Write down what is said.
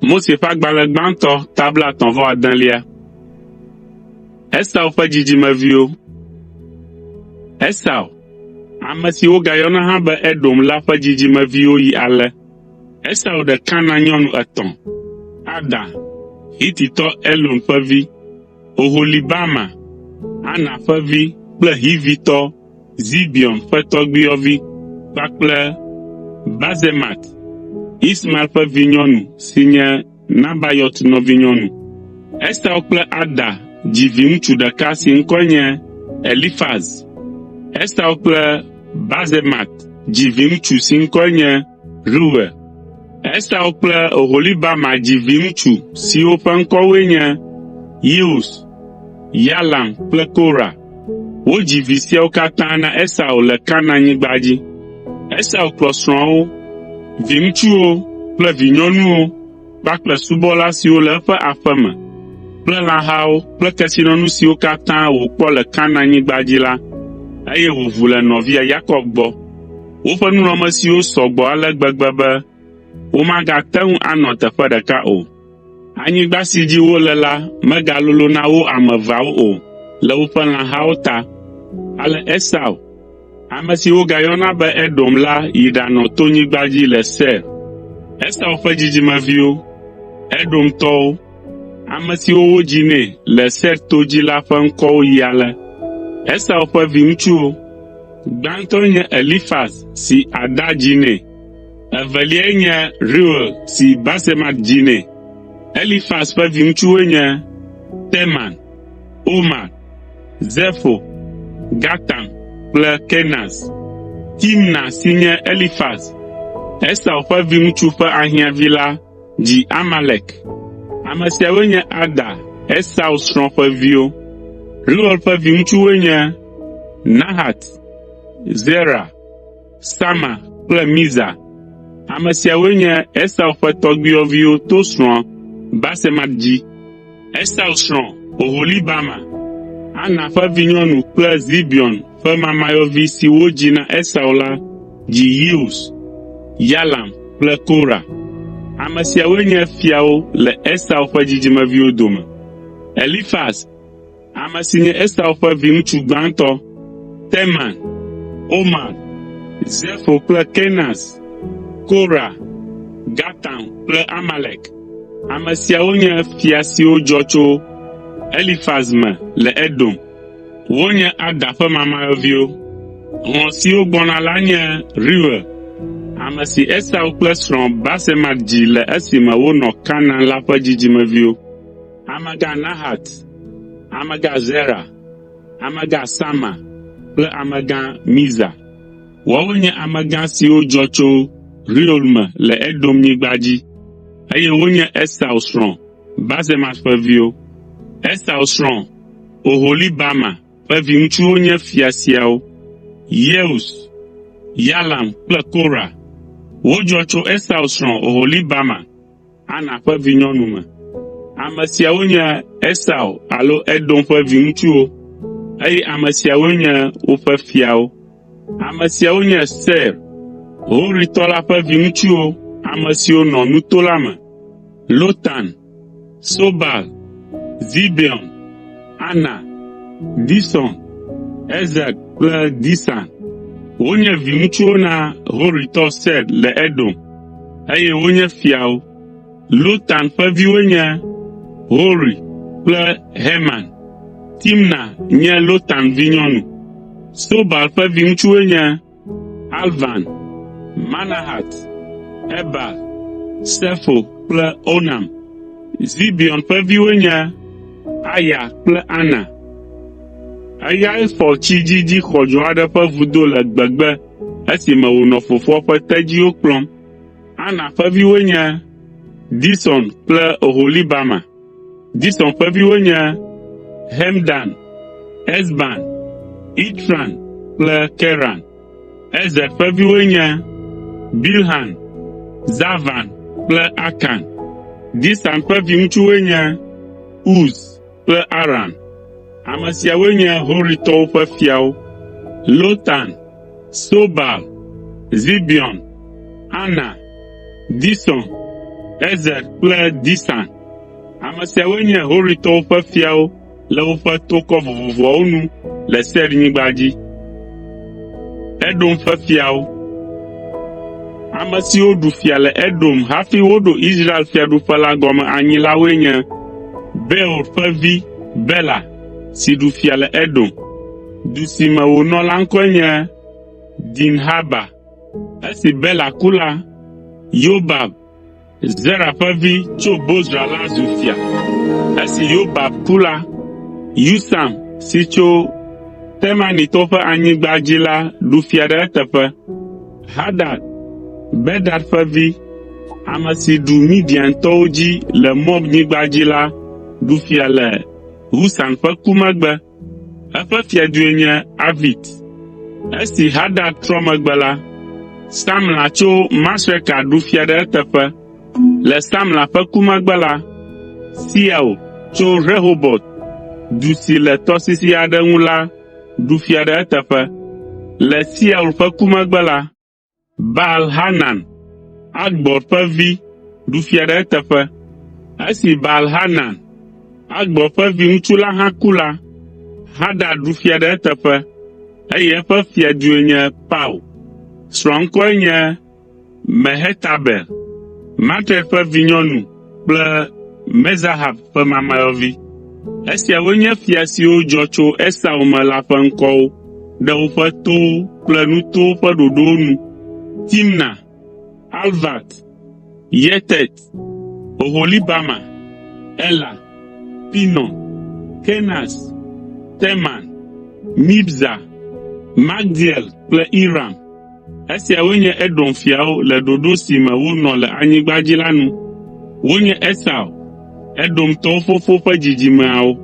Mose ƒe agbalẽ gbãtɔ ta blaetɔ̃-vɔ-adelia. Esau ƒe dzidzimeviwo. Esau, ame si wogayɔna hã be Edom la ƒe dzidzimeviwo yi ale: Esau ɖe Kanaan nyɔnu etɔ̃: Ada, Hititɔ Elon ƒe vi, Oholibama, Ana ƒe vi kple Hivitɔ Zibeon ƒe tɔgbuiyɔvi kpakple Basemat, Ismael ƒe vinyɔnu si nye Nabayɔt nɔvinyɔnu. Esau kple Ada dzi viŋutsu ɖeka si ŋkɔe nye Elifaz. Esau kple Basemat dzi viŋutsu si ŋkɔe nye Reuel. Esau kple Oholibama dzi viŋutsu siwo ƒe ŋkɔwoe nye Yeus, Yalam kple Korah. Wodzi vi siawo katã na Esau le Kanaanyigba dzi. Esau kplɔ srɔ̃awo, viŋutsuwo kple vinyɔnuwo kpakple subɔla siwo le eƒe aƒe me kple lãhawo kple kesinɔnu siwo katã wòkpɔ le Kanaanyigba dzi la, eye wòʋu le nɔvia Yakob gbɔ. Woƒe nunɔamesiwo sɔ gbɔ ale gbegbe be womagate ŋu anɔ teƒe ɖeka o. Anyigba si dzi wole la megalolo na wo ame eveawo o le woƒe lãhawo ta. Ale Esau, ame si wogayɔna be Edom la yi ɖanɔ tonyigba dzi le Seir. Esau ƒe dzidzimeviwo, Edomtɔwo, ame siwo wodzi nɛ le Seir to dzi la ƒe ŋkɔwo yi ale: Esau ƒe viŋutsuwo: Gbãtɔe nye Elifaz si Ada dzi nɛ. Eveliae nye Reuel si Basemat dzi nɛ. Elifaz ƒe viŋutsuwoe nye Teman, Omar, Zefo, Gatam kple Kenaz. Timna si nye Elifaz, Esau ƒe viŋutsu ƒe ahiãvi la dzi Amalek. Ame siawoe nye Ada, Esau srɔ̃ ƒe viwo. Reuel ƒe viŋutsuwoe nye Nahat, Zera, Sama kple Miza. Ame siawoe nye Esau ƒe tɔgbuiyɔviwo to srɔ̃a Basemat dzi. Esau srɔ̃ Oholibama, Ana ƒe vinyɔnu kple Zibeon ƒe mamayɔvi si wodzi na Esau la dzi Yeus, Yalam kple Korah. Ame siawoe nye fiawo le Esau ƒe dzidzimeviwo dome. Elifaz, ame si nye Esau ƒe viŋutsu gbãtɔ, Teman, Omar, Zefo kple Kenaz, Korah, Gatam kple Amalek. Ame siawo nye fia siwo dzɔ tso Elifaz me le Edom. Wonye Ada ƒe mamayɔviwo. Hlɔ̃ siwo gbɔna la nye Reuel, ame si Esau kple srɔ̃ Basemat dzi le esime wonɔ Kanaan la ƒe dzidzimeviwo. Amegã Nahat, Amegã Zera, Amegã Sama kple Amegã Miza. Woawoe nye amegã siwo dzɔ tso Reuel me le Edomnyigba dzi, eye wonye Esau srɔ̃ Basemat ƒe viwo. Esau srɔ̃ Oholibama ƒe viŋutsuwo nye fia siawo: Yeus, Yalam kple Korah. Wodzɔ tso Esau srɔ̃ Oholibama, Ana ƒe vinyɔnu me. Ame siawo nye Esau alo Edom ƒe viŋutsuwo, eye ame siawoe nye woƒe fiawo. Ame siawo nye Seir, Horitɔ la ƒe viŋutsuwo, ame siwo nɔ nuto la me: Lotan, Sobal, Zibeon, Ana, Dison, Ezer kple Disan. Wonye viŋutsuwo na Horitɔ Seir le Edom, eye wonye fiawo. Lotan ƒe viwoe nye Hori kple Heman. Timna nye Lotan vinyɔnu. Sobal ƒe viŋutsuwoe nye Alvan, Manahat, Ebal, Sefo kple Onam. Zibeon ƒe viwoe nye Aya kple Ana. Eyae fɔ tsi dzidzi xɔdzo aɖe ƒe vudo le gbegbe esime wònɔ fofoa ƒe tedziwo kplɔm. Ana ƒe viwoe nye Dison kple Oholibama. Dison ƒe viwoe nye Hemdan, Esban, Itran kple Keran. Ezer ƒe viwoe nye Bilhan, Zavan kple Akan. Disan ƒe viŋutsuwoe nye Uz kple Aran. Ame siawoe nye Horitɔwo ƒe fiawo: Lotan, Sobal, Zibeon, Ana, Dison, Ezer kple Disan. Ame siawoe nye Horitɔwo ƒe fiawo le woƒe tokɔ vovovoawo nu le Seirnyigba dzi. Edom ƒe fiawo. Ame siwo ɖu fia le Edom hafi woɖo Israel fiaɖuƒe la gɔme anyi la woe nye: Beor ƒe vi Bela si ɖu fia le Edom. Du si me wònɔ la ŋkɔe nye Dinhaba. Esi Bela ku la, Yobab, Zera ƒe vi tso Bozra la zu fia. Esi Yobab ku la, Husam si tso Temanitɔwo ƒe anyigba dzi la ɖu fia ɖe eteƒe. Hadad, Bedad ƒe vi, ame si ɖu Midiantɔwo dzi le Moabnyigba dzi la ɖu fia le Husam ƒe ku megbe. Eƒe fiadue nye Avit. Esi Hadad trɔ megbe la, Samla tso Masreka ɖu fia ɖe eteƒe. Le Samla ƒe ku megbe la, Siaul tso Rehobot, du si le tɔsisi aɖe ŋu la ɖu fia ɖe eteƒe. Le Siaul ƒe ku megbe la, Baal Hanan, Akbor ƒe vi ɖu fia ɖe eteƒe. Esi Baal Hanan, Akbor ƒe viŋutsu la hã ku la, Hadad ɖu fia ɖe eteƒe, eye eƒe fiadue nye Pau. Srɔ̃a ŋkɔe nye Mehetabel, Matred ƒe vinyɔnu kple Mezahab ƒe mamayɔvi. Esiawoe nye fia siwo dzɔ tso Esau me la ƒe ŋkɔwo ɖe woƒe towo kple nutowo ƒe ɖoɖowo nu: Timna, Alvat, Yetet, Oholibama, Ela, Pinon, Kenaz, Teman, Mibzar, Magdiel kple Iram. Esiawoe nye Edom fiawo le ɖoɖo si me wonɔ le anyigba dzi la nu. Wonye Esau, Edomtɔwo fofo ƒe dzidzimeawo.